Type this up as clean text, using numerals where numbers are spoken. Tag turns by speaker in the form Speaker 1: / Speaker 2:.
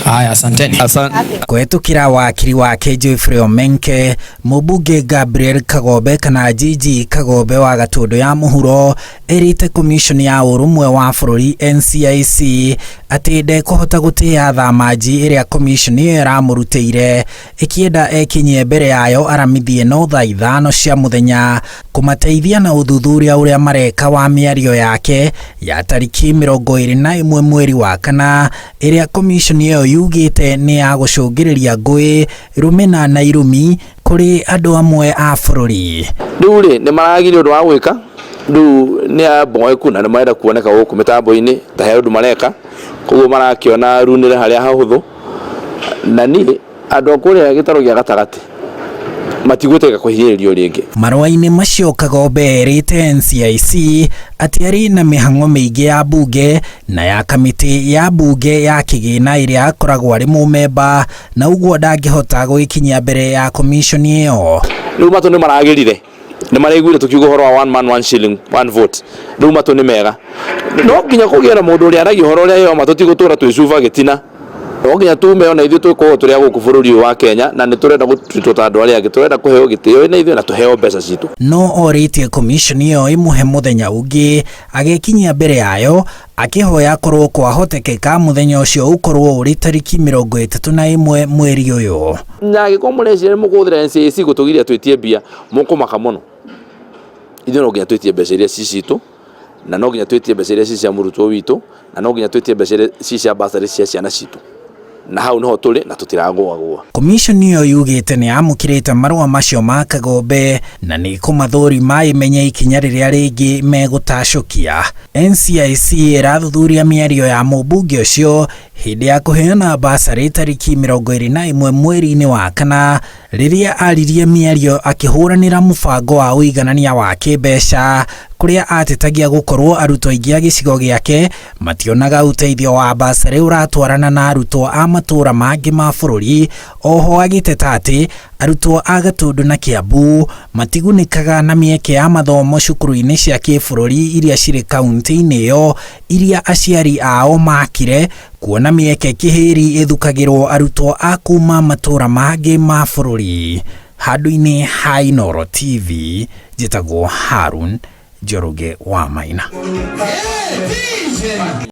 Speaker 1: Haya, asanteni.
Speaker 2: Asante.
Speaker 3: Kũhetũkĩra wakiri wake Geoffrey Omenke, mũmbunge Gabriel Kagombe kana Gigi Kagombe wa Gatũndũ ya mũhuro ĩrĩte commission ya ũrũmwe wa bũrũri NCIC atĩ ndekũhota gũtĩĩa thamanji ĩrĩa commission ĩyo ĩramũrutĩire ĩkĩenda ekinyie mbere yayo aramithi ĩno thaa 5 cia mũthenya kũmateithia na ũthuthuria ũrĩa mareka wa mĩario yake ya tariki 21 mweri wa kana ĩrĩa commission ĩyo yugĩte nĩ ya gũcũngĩrĩria ngũĩ, rũmena na irumi kũrĩ andũ amwe a bũrũri.
Speaker 2: Rĩu rĩ nĩ maragire ũndũ wa gwĩka, rĩu nĩ amboeku na nĩ marenda kuoneka gũkũ mĩtambo-inĩ ta he ũndũ mareka, koguo marakĩona runĩre harĩa hahũthũ. Na niĩ andũ a kũrĩa gĩtarũ gĩa gatagatĩ matigwĩtĩka kũhinyĩrĩrio rĩngĩ.
Speaker 3: Marũa-inĩ macio Kagombe erĩte NCIC atĩ arĩ na mĩhang'o mĩingĩ ya bunge na ya kamĩtĩ ya bunge ya kĩgĩna ĩrĩa akoragwo arĩ mũmemba na ũguo ndangĩhota gwĩkinyia mbere ya commission ĩyo.
Speaker 2: Rĩu matũ nĩ maragĩrire, nĩ maraiguire tũkiuga ũhoro wa one man one shilling one vote. Rĩu matũ nĩ mega, no nginya kũgĩe na mũndũ ũrĩa aragia ũhoro ũrĩa ĩyo ma, tũtigũtũra twĩcuba gĩtina. No nginya tume ona ithuĩ twĩkorwo tũrĩ a gũkũ bũrũri ũyũ wa Kenya na nĩ tũrenda gũtuĩtwo ta andũ arĩa angĩ, tũrenda kũheo gĩtĩo na ithuĩ na tũheo mbeca citũ.
Speaker 3: No orĩtie commission ĩyo ĩmũhe mũthenya ũngĩ agĩkinyia mbere yayo akĩhoya korwo kwahotekeka mũthenya ũcio ũkorwo ũrĩ tariki 31 mweri ũyũ.
Speaker 2: Na angĩkorwo mũreciria nĩ mũkũhũthĩra NCIC gũtũgiria twĩtie mbia, mũkũmaka mũno. Ithuĩ no nginya twĩtie mbeca iria ci citũ, na no nginya twĩtie mbeca iria ci cia mũrutwo witũ, na no nginya twĩtie mbeca iria ci cia bursary cia ciana citũ. Na hau niho tũrĩ na tũtiragũagũa.
Speaker 3: Commission ĩyo yugĩte nĩ yamũkĩrĩte marũa macio ma Kagombe na nĩ kũmathũrima ĩmenye ikinya rĩrĩa rĩngĩ megũtacũkia. NCIC ĩrathuthuria mĩario ya mũmbunge ũcio hĩndĩ ya kũheana basarĩ tariki 21 mweri-inĩ wa kana rĩrĩa aririe mĩario akĩhũranĩra mũbango wa ũiganania wa kĩmbeca kũrĩa atetagia gũkorwo arutwo aingĩ a gĩcigo gĩake mationaga ũteithio wa basarĩ ũratwarana na arutwo a matũũra mangĩ ma bũrũri. Oho agĩteta atĩ arutwo a Gatũndũ na Kiambu matigunĩkaga na mĩeke ya mathomo cukuru-inĩ cia kĩbũrũri iria cirĩ kaunti-inĩ ĩyo iria aciari ao makire kuona mĩeke kĩhĩri ĩthukagĩrwo arutwo a kuma matũũra mangĩ ma bũrũri. Handũ-inĩ ha Inooro TV njĩtagwo Harun Njoroge wa Maina.